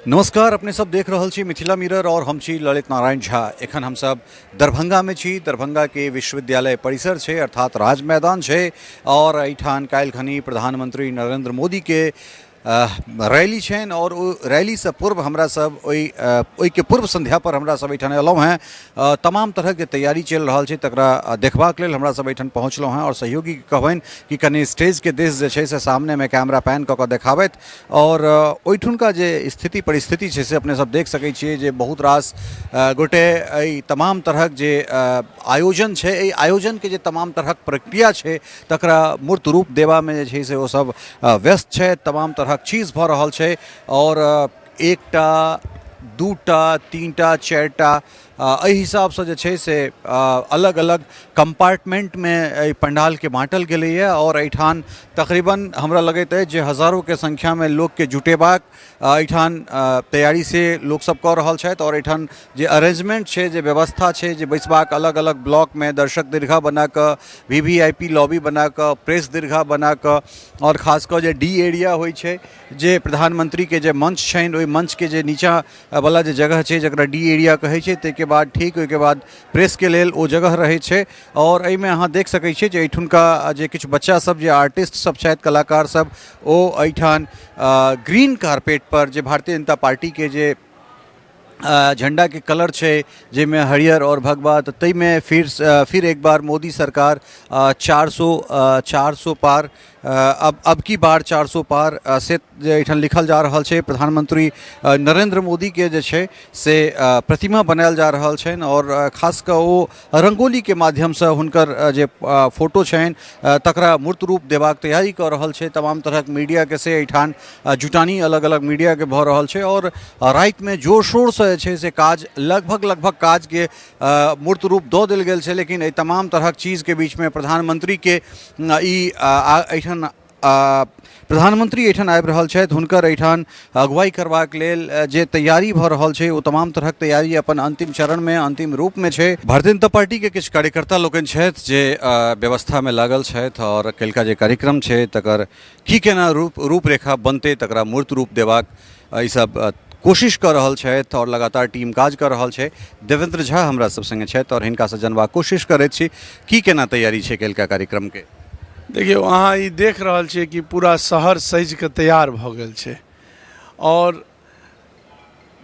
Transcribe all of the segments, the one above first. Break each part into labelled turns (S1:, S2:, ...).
S1: नमस्कार, अपने सब देख रहल छी मिथिला मिरर और हम छी ललित नारायण झा। एखन हम सब दरभंगा में छी। दरभंगा के विश्वविद्यालय परिसर छै, अर्थात राज मैदान छै और एहिठाम काल्हि खनी प्रधानमंत्री नरेंद्र मोदी के रैली छनि और ओ रैलीसँ पूर्व हमरा सब ओहिके पूर्व संध्या पर हमरा सब एहिठाम अयलहुँ हेँ। तमाम तरहके जे तैयारी चलि रहल छै तकरा देखबाक लेल हमरा सब एहिठाम पहुँचलहुँ हेँ और सहयोगीके कहबनि कि कनि स्टेजके दिस जे छै से सामनेमे कैमरा पैन कऽ कऽ देखाबथि आओर ओहिठुनका जे स्थिति परिस्थिति छै से अपने सब देख सकै छियै जे बहुत रास गोटे एहि तमाम तरहक जे आयोजन छै, एहि आयोजनके जे तमाम तरहक प्रक्रिया छै तकरा मूर्त रूप देबामे जे छै से ओसब व्यस्त छै। तमाम तरहक चीज भऽ रहल छै आओर एकटा दूटा तीनटा चारिटा एहि हिसाबसँ जे छै से अलग अलग कम्पार्टमेन्टमे एहि पण्डालके बाँटल गेलैए आओर एहिठाम तकरीबन हमरा लगैत अछि जे हजारोके संख्यामे लोकके जुटेबाक एहिठाम तैयारी से लोकसब कऽ रहल छथि आओर एहिठाम जे अरेंजमेंट छै, जे व्यवस्था छै, जे बैसबाक अलग अलग ब्लॉकमे दर्शक दीर्घा बनाकऽ, V V I P lobby बनाकऽ, प्रेस दीर्घा बनाकऽ आओर खास कऽ जे डी एरिया होइ छै, जे प्रधानमंत्रीके जे मंच छनि ओहि मंचके जे नीचाँ वला जे जगह छै जकरा डी एरिया कहै छै, ताहिके बाद ठीक ओहिके बाद प्रेसके लेल ओ जगह रहै छै। आओर एहिमे अहाँ देख सकै छियै जे एहिठुनका जे किछु बच्चा सब जे आर्टिस्ट सब छथि, कलाकार सब, ओ एहिठाम ग्रीन कारपेट पर जे भारतीय जनता पार्टीके जे झण्डाके कलर छै जाहिमे हरियर आओर भगवा, तऽ ताहिमे फिर एक बार मोदी सरकार 400 पार, अब की बार 400 पार से जे एहिठाम लिखल जा रहल छै। प्रधानमंत्री नरेंद्र मोदीके जे छै से प्रतिमा बनायल जा रहल छनि आओर खास कऽ ओ रङ्गोलीके माध्यमसँ हुनकर जे फोटो छनि तकरा मूर्त रूप देबाक तैयारी कऽ रहल छै। तमाम तरहक मीडियाके से एहिठाम जुटानी अलग अलग मीडियाके भऽ रहल छै आओर रातिमे जोर शोरसँ जे छै से काज लगभग लगभग काजके मूर्त रूप दऽ देल गेल छै। लेकिन एहि तमाम तरहक चीजके बीचमे प्रधानमंत्रीके ई एहिठाम प्रधानमंत्री एहिठाम आबि रहल छथि, हुनकर एहिठाम अगुवाई करबाक लेल जे तैयारी भऽ रहल छै ओ तमाम तरहक तैयारी अपन अंतिम चरणमे अंतिम रूपमे छै। भारतीय जनता पार्टीके किछु कार्यकर्ता लोकनि छथि जे व्यवस्थामे लागल छथि आओर काल्हिका जे कार्यक्रम छै तकर की केना रूपरेखा बनतै तकरा मूर्त रूप देबाक ईसब कोशिश कऽ रहल छथि आओर लगातार टीम काज कऽ रहल छै। देवेंद्र झा हमरा सब सङ्गे छथि आओर हिनकासँ जनबाक कोशिश करैत छी की केना तैयारी छै काल्हिका कार्यक्रमके।
S2: देखियौ, अहाँ ई देख रहल छियै कि पूरा शहर सजि कऽ तैयार भऽ गेल छै आओर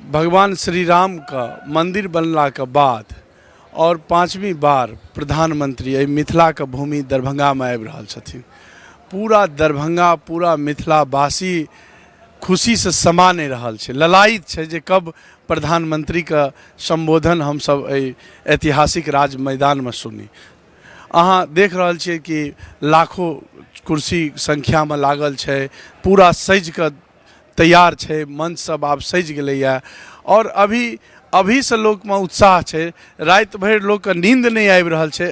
S2: भगवान श्री रामके मन्दिर बनलाके बाद आओर पाँचवीं बार प्रधानमंत्री एहि मिथिलाके भूमि दरभंगामे आबि रहल छथिन। पूरा दरभंगा, पूरा मिथिलावासी खुशीसँ समा नहि रहल छै, ललायित छै जे कब प्रधानमंत्रीके सम्बोधन हमसभ एहि ऐतिहासिक राज मैदानमे सुनी। अहाँ देख रहल छियै कि लाखो कुर्सी संख्यामे लागल छै, पूरा सजि कऽ तैयार छै, मंच सब आब सजि गेलैए आओर अभीसँ लोकमे उत्साह छै। राति भरि लोकके नींद नहि आबि रहल छै,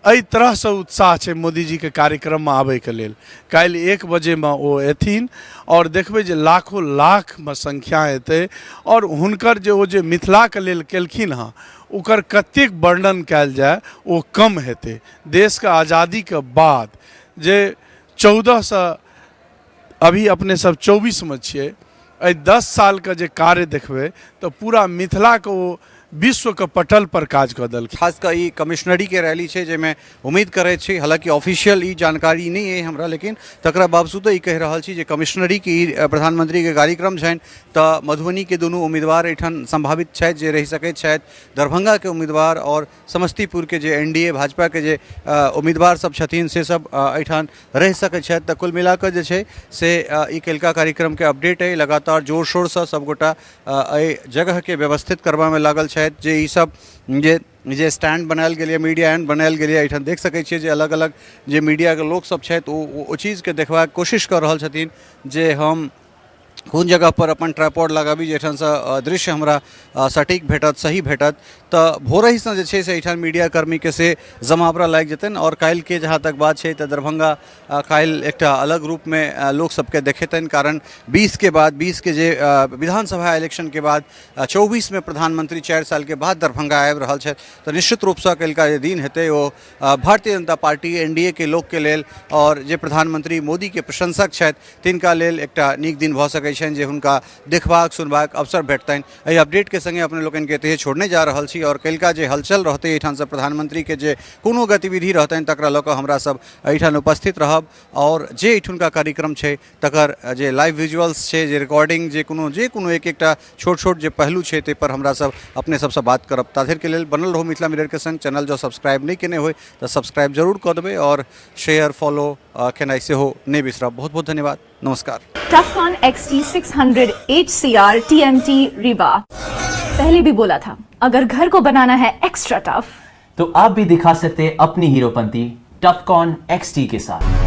S2: एहि तरहसँ उत्साह छै मोदीजीके कार्यक्रममे आबैके लेल। काल्हि 1 बजेमे ओ एथिन आओर देखबै जे लाखो लाखमे संख्या एतै आओर हुनकर जे ओ जे मिथिलाके लेल केलखिन हँ ओकर कतेक वर्णन कयल जाय ओ कम हेतै। देशके आजादीके बाद जे 14सँ अभी अपने सब 24मे छियै, एहि 10 सालके जे कार्य देखबै तऽ पूरा मिथिलाके ओ विश्वके पटल पर काज कऽ देलखिन।
S1: खास कऽ ई कमिश्नरीके रैली छै जाहिमे उम्मीद करैत छी, हालाँकि ऑफिशियल ई जानकारी नहि अइ हमरा, लेकिन तकरा बावजूदो ई कहि रहल छी जे कमिश्नरीके ई प्रधानमंत्रीके कार्यक्रम छनि तऽ मधुबनीके दुनू उम्मीदवार एहिठाम सम्भावित छथि जे रहि सकैत छथि, दरभंगाके उम्मीदवार आओर समस्तीपुरके जे एन डी ए भाजपाके जे उम्मीदवार सब छथिन से सब एहिठाम रहि सकै छथि। तऽ कुल मिलाकऽ जे छै से ई काल्हिका कार्यक्रमके अपडेट अइ। लगातार जोर शोरसँ सबगोटा एहि जगहके व्यवस्थित करबामे लागल छथि जे ई सब जे स्टैंड बनायल गेल यऽ, मीडिया एंड बनायल गेल यऽ, एहिठाम देख सकै छियै जे अलग अलग जे मीडियाके लोक सब छथि ओ चीजके देखबाक कोशिश कऽ रहल छथिन जे हम कोन जगहपर अपन ट्राइपॉड लगाबी जाहिठामसँ दृश्य हमरा सटीक भेटत, सही भेटत। तऽ भोरहिसँ जे छै से एहिठाम मीडियाकर्मीके से जमावड़ा लागि जेतनि। आओर काल्हिके जहाँ तक बात छै तऽ दरभंगा काल्हि एकटा अलग रूपमे लोकसभके देखेतनि, कारण 20के बाद 20के जे विधानसभा इलेक्शनके बाद 24मे प्रधानमंत्री 4 सालके बाद दरभंगा आबि रहल छथि। तऽ निश्चित रूपसँ काल्हिका जे दिन हेतै ओ Bharatiya Janata party N D A के लोकके लेल आओर जे प्रधानमंत्री मोदीके प्रशंसक छथि तिनका लेल एकटा नीक दिन भऽ सकै छै। सकै छनि जे हुनका देखबाक सुनबाक अवसर भेटतनि। एहि अपडेटके सङ्गे अपने लोकनिके एतहिए छोड़ने जा रहल छी आओर कल्हिका जे हलचल रहतै एहिठामसँ प्रधानमंत्रीके जे कोनो गतिविधि रहतनि तकरा लऽ कऽ हमरा सब एहिठाम उपस्थित रहब आओर जे एहिठुनका कार्यक्रम छै तकर जे लाइव विजुअल्स छै, जे रिकॉर्डिंग, जे कोनो एक एकटा छोट छोट जे पहलू छै ताहिपर हमरा सब अपने सबसँ बात करब। ताधरिके लेल बनल रहू मिथिला मिररके संग। चैनल जँ सब्सक्राइब नहि केने होइ तऽ सब्सक्राइब जरूर कऽ देबै आओर शेयर फॉलो केनाइ सेहो नहि बिसरब। बहुत बहुत धन्यवाद, नमस्कार।
S3: Tufcon XT600 HCR TMT Rebar। पहले भी बोला था, अगर घर को बनाना है एक्स्ट्रा टफ
S4: तो आप भी दिखा सकते हैं अपनी हीरोपंती टफकॉन XT के साथ।